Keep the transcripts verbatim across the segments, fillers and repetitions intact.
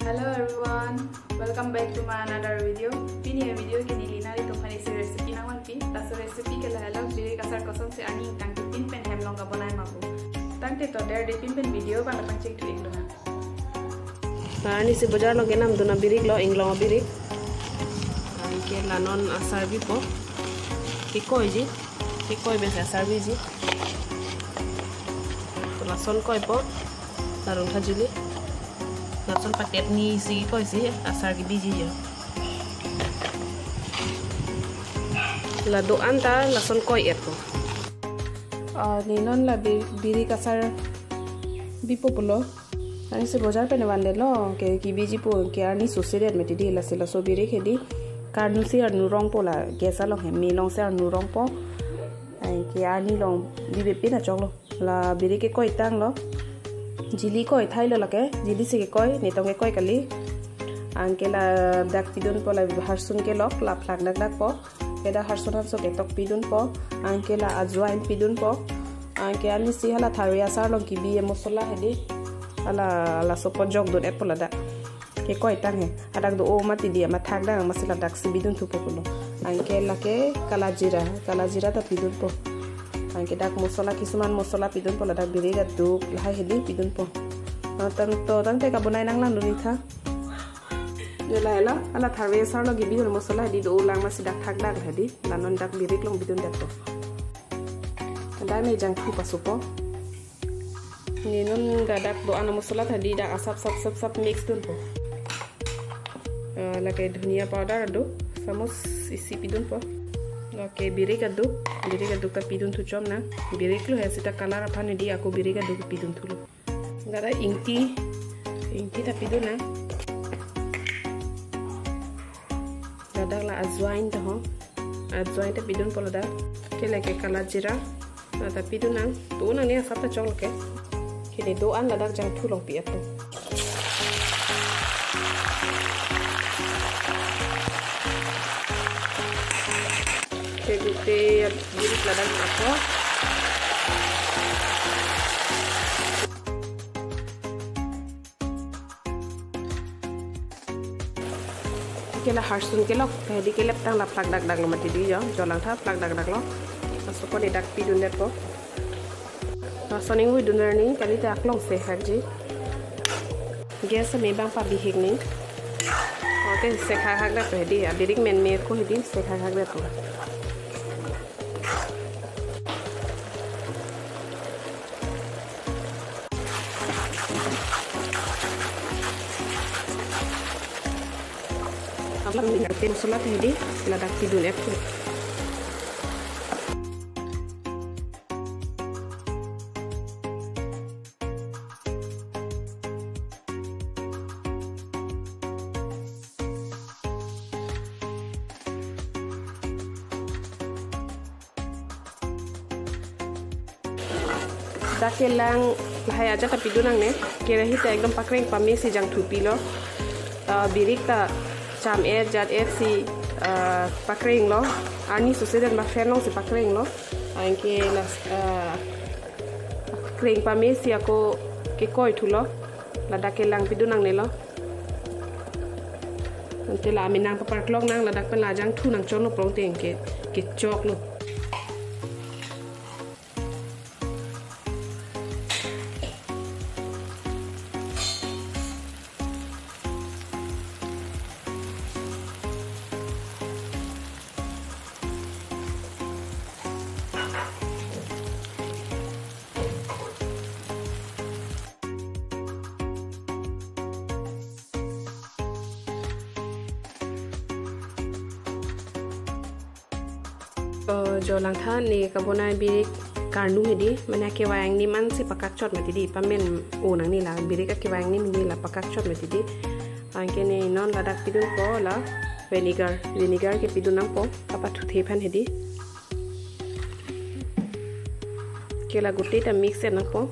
Hello everyone, welcome back to my another video. Pini a-video ke neli nanglitum aphan isi recipe nangvanpi. Laso recipe ke lahelo, birik asar kosonsi arni ingtang kepin pen hem along kabonai ma pu. Tangte to derdepin pen video abang pangcheng thu-ik lonang. Arnisi bojar along kenamdun abirik lo, inglong abirik. Anke la non asar bipo. Kekoiji. Kekoi pensi asar biji. To lason koipo. La rongtha juli. Lason paket ni isi koisi asar kebiji jo. La do-an ta lason koi-etpo. Ah, ne non la bi-, birik asar bipo pulo. Arnisi bojar pen vanle lo, ke, kebiji po, ke arni susedet mati di, lasi laso birik hedi. Karnusi arnu rongpo, la gas along he, me alongsi arnu rongpo. Anke arni along bibe pin achoklo. La birik kekoi tanglo. Jili koi thailo lake, jilisi kekoi, netong kekoi kali. Anke ladak pidunpo, la harsun kelok, la phlak dakdakpo. Ke dak harsun hanso ketok pidunpo. Anke la ajwain pidunpo. Anke arnisi hala tharve asar along kebi a-masala hedi. Hala, hala sopo jokdun-etpo ladak. Kekoi tang he. Hadak do-o mati di, mathak dang amatsi ladaksi bidunthupo pulo. Anke lake kala jira, kala jira ta pidunpo. Anke dak masala, kisuman masala pidunpo, ladak birik aduk lahai hedi pidunpo. Ah, tang to, tangte kabonai nanglang dun-ik tha. Ne lahelo, hala tharve asar along kebi a-masala hedi do-o lang amatsi dak thak dak hedi. La non dak birik along bidundetpo. Dak ne jangthu pasupo. Ne non ladak do-an a-masala ta hedi dak asap sap sap sap mix dunpo. Eh, lake dhania powder do, samus isi pidunpo. Lake birik aduk, birik aduk ta pidunthu chomnang. Birik lo he seta color aphan hedi ako birik aduk pidunthulo. Ladak ingti, ingti ta pidun nang. Ladak la ajwain ta ho. Ajwain ta pidunpo ladak. Ke lake kala jira. La ta pidun nang. To-onang ne asap ta chok lake. Ke ne do-an ladak jangthu along pi-etpo. Ke gute birik ladak apot. Ke la harsun kelok, hedi kelep tang la phlak dakdaklo mati di jo, jo langtha phlak dakdaklo. Laso ko ne dak pidundetpo. Lason ingvoi dun arni, kalite aklong sekhakji. Gas me abang pabihek ni. Ote sekhak hak dak hedi, abirik men me ko hedi sekhak hak dak. Abang ni ngerti masala ta hedi, ladak pidun-etpo. Dak kelang lahai ajat ta pidun nangne, kerahi ta ekdom pakreng pamesi jangthu pilo. Ah, birik ta cham-et jat-et si, ah, pakrenglo. Arni susedet ma fan alongsi pakrenglo. Anke la, ah, kreng pamesi ako kekoi thulo. Ladak kelang pidun nangnelo. Ante la menang paparklok nang, ladak pen la jangthu nangchonlo prongte ke, kechoklo. Eh, jo langtha ne kabonai birik karnu hedi, mane akevang nim ansi pakak chot mati di, pamen o nangne la, birik akevang nim ne la pakak chot mati di. Anke ne non ladak pidunpo la vinegar, vinegar ke pidun nangpo, kapathuthe aphan hedi. Ke la gute ta mix-et nangpo.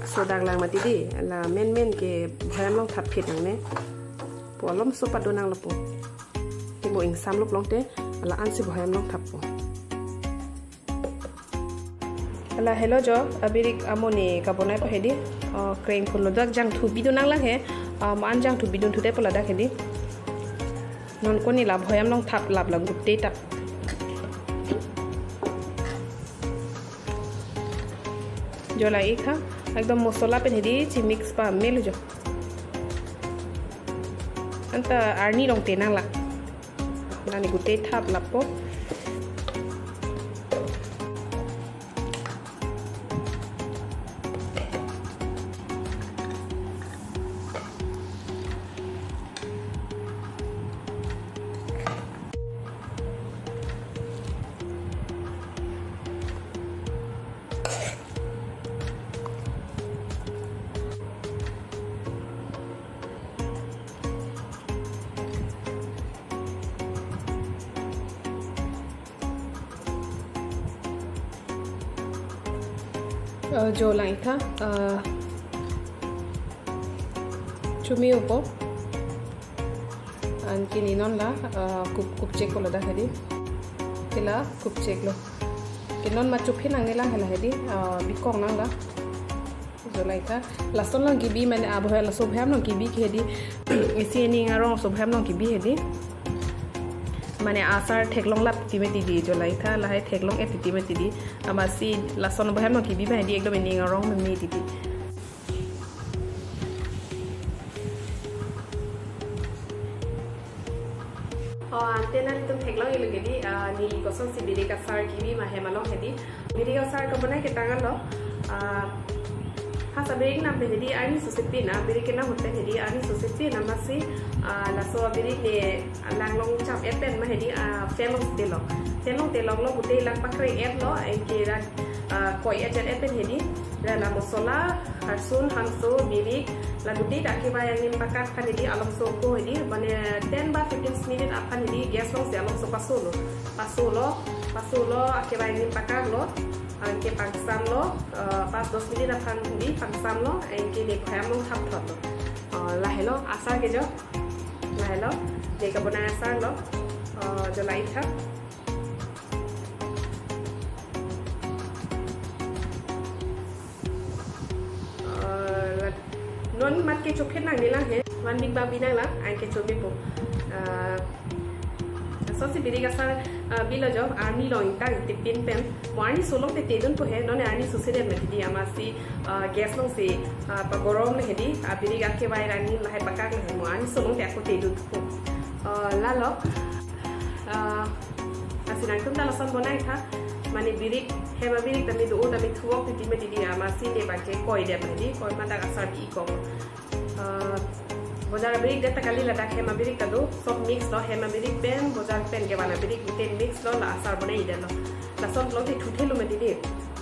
Sodak lang mati di, la menmen ke bhoyam along thap phit nangne. Pu alomso padun nanglo pu. Ke mo ingsamlo prongte, la ansi bhoyam along thappo. Lahelo jo, abirik amonit kabonai po hedi. Oh, kreng phun lo dak jangthu bidun nanglang he. Ah, man jangthu bidun thu te po ladak hedi. Non koni la boyam along thap lap lang gute ta. Jo la-ik tha, ekdom mosola pen hedi chimix pamelo jo. Anta arni along te nanglang. Nani gute thap lapo. Eh, jo lang-ik tha, eh, chumi upo. Anke ne non la, eh, kup, kupchek ko ladak hedi. Ke la kupchek lo. Ke non ma chuphe nangne lang hela hedi, eh, bikong nang la. Jo la-ik tha. Lason along kebi mane abo he laso boyam along kebi ke hedi. Isi ining arong laso boyam along kebi hedi. Mane asar theklong lap titi mati di jo la-ik tha. Lahai theklong-et titi mati di. Amatsi lason boyam along kebi ma hedi ekdom ining arong meme titi. Oh, ante nanglitum theklong-iklo hedi, ah, ne kosonsi birik asar kebi ma hem along hedi. Birik asar kabonai ketang lo. Ah, ha sa birik nam pen hedi arni sose pin, ah, birik kenam ahut pen hedi arni sose pin amatsi, ah, laso birik ne lang along cham-et pen ma hedi, ah, fan along telong. Fan along telong lo gute lang pakreng-et lo, anke rak, ah, koi-et jet-et pen hedi. La mosola, harsun, hanso, birik, la gute ta akevai angnim pakak aphan hedi alomso ko hedi, mane ten ba fifteen minute aphan hedi gas alongsi alomso paso lo. Paso lo, paso lo, akevai angnim pakak lo, anke pangsam lo, eh, pas dos minute aphan hedi pangsam lo, anke ne boyam along thap thot lo. Eh, lahelo, asar ke jo, lahelo, ne kabonai asar lo, eh, jo la-ik tha. Eh, non mat ke chuphe nangne lang he, van bik ba bi nanglang, anke chumipo. Eh, kosonsi birik asar, eh, bilo jo, arni along ingtang tipin pen. Mo arni so along te tedun po he, non arni sose det mati di amatsi, eh, gas alongsi, eh, pagorom le hedi, ah, birik akevai angnim lahai pakak le he, mo arni so along te ako tedun po. Eh, lalo. Ah, lasi nangtum ta lason bonai tha. Mane birik, hem abirik tame do-o tame thuok titi mati di amatsi ne bangke koi det mati di, koi ma dak asar bi-ik kong. Ah, bojar abirik det ta kali, ladak hem abirik ta do, sob mix lo, hem abirik pen, bojar pen kevan abirik gute mix lo, la asar bonai det lo. Lason along te thuthelo mati di.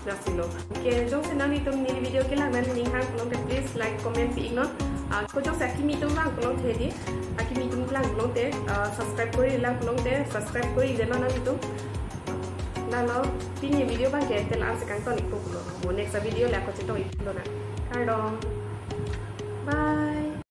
Lasi lo. Ke jongsi nanglitum ne video kelang nangning hang pulote please like, comment pi-iknon. Ah, ko jongsi akimi atum lang pulote hedi, akimi atum lang pulote, ah, subscribe kori lang pulote subscribe kori deno nanglitum. Lalo, pini video abangke ante la-an si kangton-ikpo pulo. Mo next video le ako chetong-ikpo lonang. Kardom. Bye.